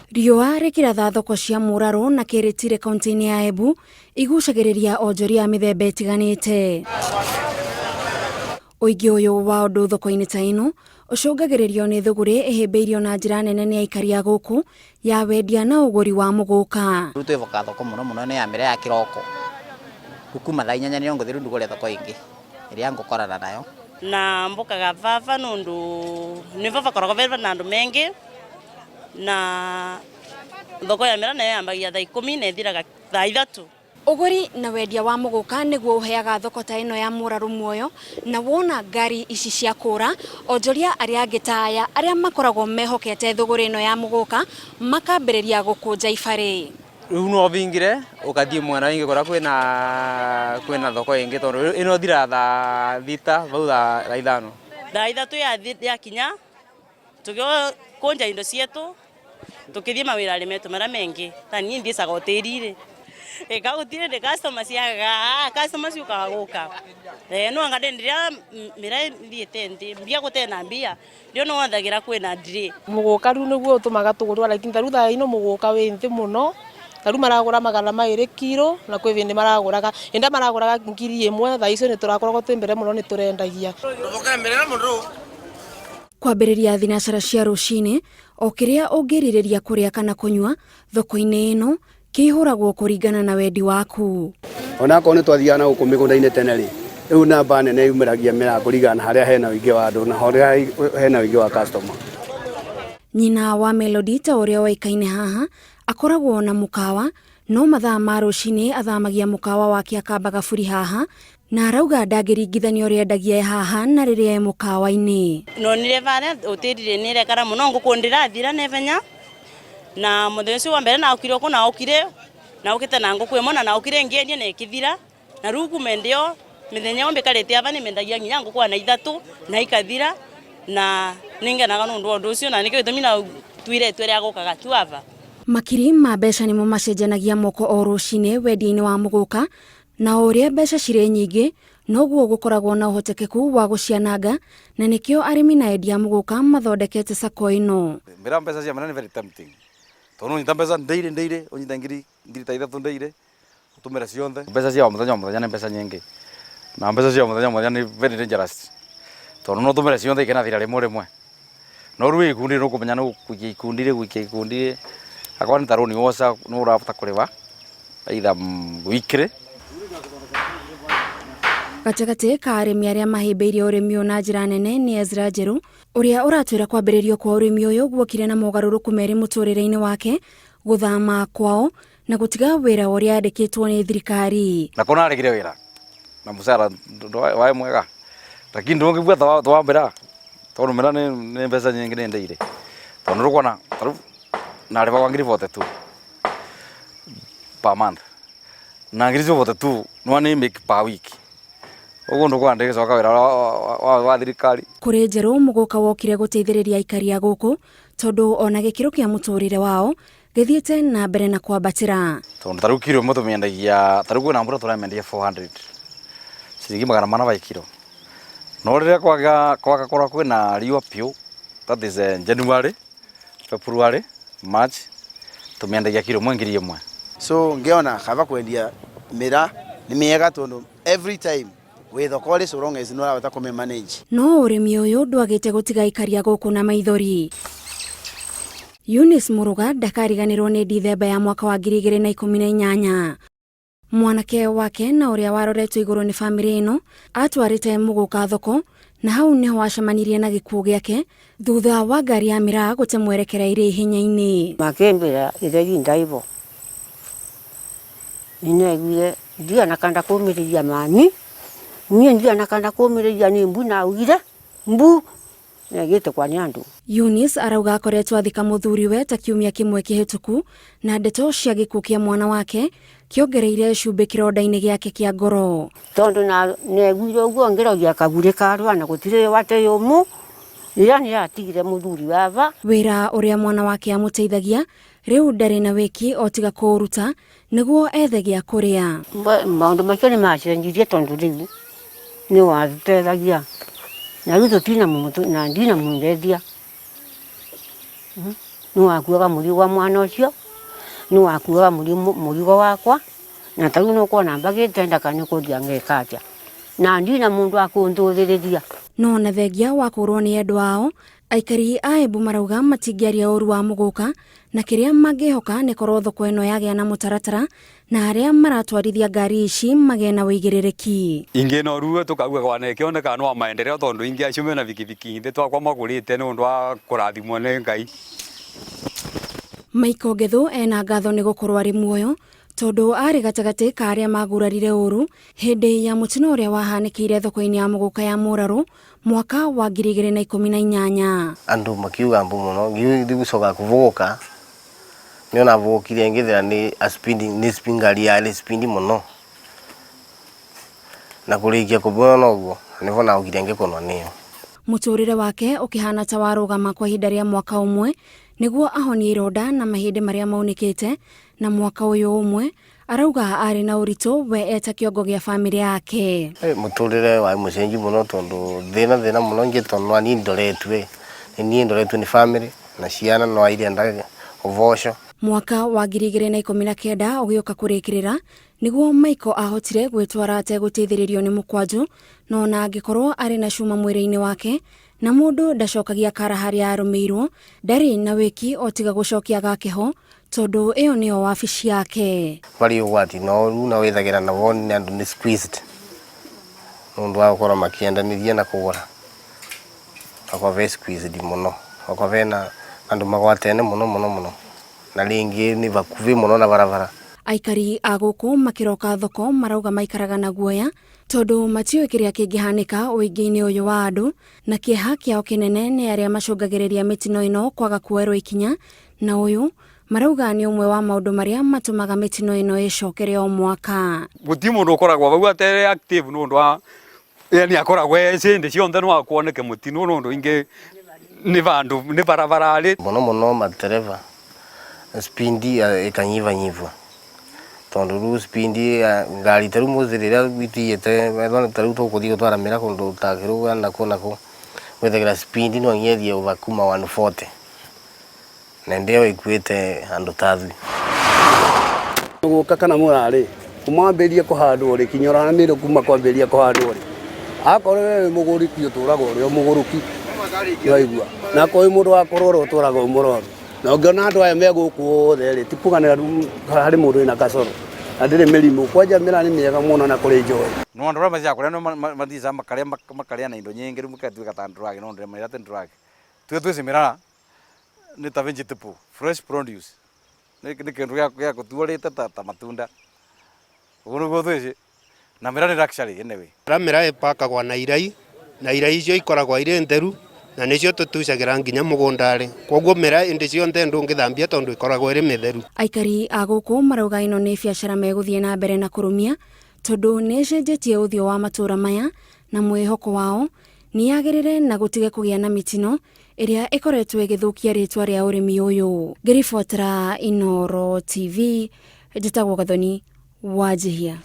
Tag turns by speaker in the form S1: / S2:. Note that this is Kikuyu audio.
S1: Riũa rĩkĩratha thoko cia Mũrarũ na Kĩrĩtire kaunti-inĩ ya Embu igucagĩrĩria onjoria a mĩthemba ĩtiganĩte. Ũingĩ ũyũ wa ũndũ thoko-inĩ ta ĩno ũcũngagĩrĩrio nĩ thũgũrĩ ĩhĩmbĩirio na njĩra nene nĩ aikari a gũkũ ya wendia na ũgũri wa mũgũka.
S2: Rĩu twĩvoka thoko mũno mũno nĩ ya mĩrĩa ya kĩroko. Rĩu kuma thaa inyanya nĩyo ngũthiĩ rĩu ndugũre thoko ĩngĩ ĩrĩa ngũkorana nayo.
S3: Na mbokaga vava nundu nivo vakoragwo ve na andu mengi na thoko ya mĩraa nayo yambagia thaa ikumi na ĩthiraga thaa 3.
S1: Ũgũri na wendia wa mũgũka nĩguo ũheaga thoko ta ĩno ya Mũrarũ muoyo, na wona ngari ici cia kũra, onjoria arĩa angĩ ta aya arĩa makoragwo mehokete thũgũrĩ ĩno ya mũgũka makambĩrĩria gũkũnja ibarĩ.
S4: Rĩu no ũbingire ũgathiĩ mwena ũngĩ kũrĩa kwĩna kwĩna thoko ĩngĩ tondũ ĩno ĩthiraga thaa thita vau thaa ithano.
S3: Thaa 3 yakinya tũgĩkũnja indo cietu tukithie mawira metu maria mengi ta nie nthicaga hoteliri ika gutire ndi customer ciagaga customer ciukaga guka no anga ndendiria miraa ithiite nthi mbia gutena mbia ndio no wethagira kwina ndiri.
S5: Muguka riu niguo utumaga tugurwa lakini ta riu thaa ino muguka wi nthi muno ta riu maragura 200 kiro na kwi vindi maraguraga inda maraguraga 1000 thaa icio ni turakoragwo twi mbere muno ni turendagia.
S1: Kwambĩrĩria thinacara cia rũcinĩ o kĩrĩa ũngĩrirĩria kũrĩa kana kũnyua thoko-inĩ ĩno kĩihũragwo kũringana na wendi waku.
S6: Onakorwo nĩ twathiaga na gũkũ mĩgũnda-inĩ tene rĩ, rĩu namba nene yumĩragia mĩraa kũringana na harĩa hena ũingĩ wa andũ na harĩa hena ũingĩ wa customer.
S1: Nyina wa Melody ta ũrĩa ũĩkaine haha akoragwo na mũkawa no mathaa ma rũcinĩ athamagia mũkawa wake akamba gaburi haha na arauga ndangĩringithania ũrĩa endagia e haha na rĩrĩa e mũkawa-inĩ.
S3: Nonire varia utirire nirekara muno nguku ndirathira nevenya na muthenya ucio wa mbere naukire uku naukire naukite na nguku imwe na naukire ngiendia na ikithira na riu kuma ndio mithenya yo mbikarite ava nimendagia nginya nguku ana 3 na ikathira na ningenaga nundu wa undu ucio na nikio gitumi na twire itua ria gukaga tu ava.
S1: Makiri ma mbeca nĩmo macenjanagia moko o rũcinĩ wendia-inĩ wa mũgũka na o ũrĩa mbeca cirĩ nyingĩ noguo gũkoragwo na ũhotekeku wa gũciananga na nĩkĩo arĩmi na endia a mũgũka mathondekete sacco ĩno.
S7: Mbere mbeca cia mĩraa nĩ very tempting tondũ ũnyita mbeca ndeire ndeire ũnyita ngiri ta 3 ndeire ũtũmĩre cionthe. Mbeca cia o mũthenya o mũthenya nĩ mbeca nyingĩ na mbeca cia o mũthenya o mũthenya nĩ very dangerous tondũ no ũtũmĩre cionthe ikĩnathira rĩmwe rĩmwe no rĩu wĩ ikundi nĩ ũkũmenya nĩ gũikia ikundi rĩ gũikia ikundi rĩ akorwo nĩ ta rũni woca nĩ ũrahota kũrĩba either weekly.
S1: Gatagatĩ ka arĩmi arĩa mahĩmbĩirie ũrĩmi ũyũ na njĩra nene nĩ Ezra Njerũ ũrĩa ũratwĩra kwambĩrĩrio kwa ũrĩmi ũyũ guokire na mogarũrũku merĩ mũtũrĩre-inĩ wake, gũthama kwao na gũtiga wĩra ũrĩa andĩkĩtwo nĩ thirikari.
S7: Na kona aregire wĩra na mũcara waĩ mwega lakini ndũngĩbua twambĩra tondũ mĩraa nĩ mbeca nyingĩ nĩ ndeire tondũ nĩũkuona tarĩu narĩbagwa ngiri 42 per month na ngiri icio 42 no nĩ make per week ũguo ndũkuona ndĩgĩcoka wĩra wa thirikari.
S1: Kũrĩ Njerũ mũgũka wokire gũteithĩrĩria aikari a gũkũ tondũ ona gĩkĩro kĩa mũtũrĩre wao gĩthiĩte na mbere na kwambatĩra.
S7: Tondũ tarĩu kiro ĩmwe tũmĩendagia tarĩu kwĩna mbura tũramĩendia 400 ciringi 400 by kiro no rĩrĩa kwagakorwo kwĩna riũa piũ that is January, February, March tũmĩendagia kiro ĩmwe 1000.
S8: So ngiona kaba kwendia mĩraa nĩ mĩega tondũ every time wĩ thoko rĩ so long as nĩ ũrahota kũmĩ manage.
S1: No ũrĩmi ũyũ ndwagĩte gũtiga aikari a gũkũ na maithori. Eunice Mũrũga ndakariganĩrwo nĩ Dithemba ya mwaka wa 2018. Mwanake wake na ũrĩa waroretwo igũrũ nĩ bamĩrĩ ĩno atwarĩte mũgũka thoko na hau nĩho acemanirie na gĩkuũ gĩake thutha wa ngari ya mĩraa gũte mwerekera ĩrĩ ihenya-inĩ.
S9: Makĩmbĩra itheri ndaivo nĩnaiguire ndiana kanda kũmĩrĩria mami niĩ ndiana kanda kũmĩrĩria nĩ mbu naugire mbu negĩte kwa nĩ andũ.
S1: Eunice arauga akoretwo athika mũthuriwe ta kiumia kĩmwe kĩhĩtũku na ndeto cia gĩkuũ kĩa mwana wake kĩongereire cumbĩ kĩronda-inĩ gĩake kĩa ngoro.
S9: Tondũ neguire ũguo ngĩroria kagurĩ karwa na gũtirĩ wate yũmũ rĩrĩa nĩatigire mũthuri wava.
S1: Wĩra ũrĩa mwana wake amũteithagia rĩu ndarĩ na wĩki o tiga kũũruta nĩguo ethe gĩa kũrĩa.
S9: Maũndũ macio nĩ macenjirie tondũ rĩu nĩ wateithagia na rĩu tũtina na ndina mũndeithia. Niwakuaga murigo wa mwana ucio, niwakuaga murigo wakwa, na tariu nukwona mbagite ndaka ni kuthia ngeka atia na ndina mundu akunduthiriria.
S1: No na thengia wa kũrwo nĩ endwa ao, aikari a Embu marauga matingĩaria ũru wa mũgũka, na kĩrĩa mangĩhoka nĩ korwo thoko ĩno yagĩa na mũtaratara na arĩa maratwarithia ngari ici magĩe na ũigĩrĩrĩki.
S7: Ingĩ no ruo tukauga kwana ikioneka no maendeleo tondu ingi acio mena bikibiki nthi twakwa magurite ni undu wa kurathimwo ni Ngai.
S1: Michael Ngethu ena ngatho nĩ gũkorwo arĩ muoyo tondu arĩ gatagatĩ ka arĩa magurarire ũru hĩndĩ ya mũtino ũrĩa wahanĩkĩire thoko-inĩ ya mũgũka ya Mũrarũ mwaka wa 2018.
S10: Andu makiuga mbu muno ngithi gucoka kuvuguka niona vugukire ngithira ni speed ni speed ngari yari speed muno na kurikia kubona noguo nivo naugire ngikonwa niyo.
S1: Mũtũrĩre wake ũkĩhana ta warũgama kwa ihinda rĩa mwaka ũmwe nĩguo ahonie ironda na mahĩndĩ marĩa maunĩkĩte, na mwaka ũyũ ũmwe arauga arĩ na ũritũ we eta kĩongo gĩa bamĩrĩ yake.
S10: Mũtũrĩre wa mũcenji mũno tondu thĩna mũno ngi tondu ni ndoretwe ni ndoretwe ni family na ciana no irenda uboco.
S1: Mwaka wa 2019 ũgĩũka kũrĩkĩrĩra nĩguo Michael ahotire gwĩtwara ategũteithĩrĩrio nĩ mũkwanjũ, no ona angĩkorwo arĩ na cuma mwĩrĩ-inĩ wake na mũndũ ndacokagia kara harĩa arũmĩirwo, ndarĩ na wĩki o tiga gũcokia gakeho tondu ĩyo nĩyo wabici yake.
S10: Bari ũgwati no rĩu na wĩthagĩra na woni nĩ andũ nĩ squeezed nũndũ wa gũkorwo makĩendanĩria na kũgũra akorwo ve squeezed mũno, akorwo bena andũ magwatene mũno mũno mũno na rĩngĩ nĩ bakuvi mũno na barabara.
S1: Aikari a gũkũ makĩroka thoko marauga maikaraga na guoya tondu matiũĩ kĩrĩa kĩngĩhanĩka ũingĩ-inĩ ũyũ wa andũ, na kĩeha kĩao kĩnene nĩ arĩa macũngagĩrĩria mĩtino ĩno kwaga kuoerwo ikinya, na ũyũ marauga nĩ ũmwe wa maũndũ marĩa matũmaga mĩtino ĩno ĩcokere o mwaka.
S7: Guti mundu ukoragwo vau atere active nundu wa yani akoragwo ecindi cionthe no akwoneke mutino nundu ingi ni vandu ni barabarari
S10: muno muno matereva spindi ikanyivanyivwa tondu riu spindi ngari ta riu muthi riria itiite ta riu tukuthii gutwara mira kundu ta Kiruga naku naku withagira spindi no nginya over kuma 140 na ndio ikuite andu ta thui.
S6: Guka kana murari kumambirie kuhandwo ri kinyora na miru kuma kwambiria kuhandwo ri akorwo we muguriki uturaga uri muguruki waigua na akorwo mundu wa kurwara uturaga umurwaru na ungiona andu aya me guku othe ri ti kuganira hari mundu wina kacoro na ndiri mirimu kwanja mira ni miega muno na kuri njohi.
S7: No andu aria mathiaga kuria no mathiaga makaria makaria na indo nyingi riu makatuika ta drug no ndire maira ta drug tuge twicimira ni ta vegetable fresh produce ni kindu gia gutuarite ta matunda uguo niguo twici na mira ni luxury anyway.
S11: Mira ipakagwa na irai na irai icio ikoragwa iri ntheru na nicio tutucagira nginya mugundari koguo mira indi cionthe ndungithambia tondu ikoragwo iri mitheru.
S1: Aikari a guku marauga ino ni biacara meguthie na mbere na kurumia tondu ni icenjetie uthio wa matura maya na mwihoko wao ni yagirire na gutige kugia na mitino iria ikoretwo igithukia ritwa ria urimi uyu. Ngiribotera Inooro TV, njitagwo Gathoni Wanjihia.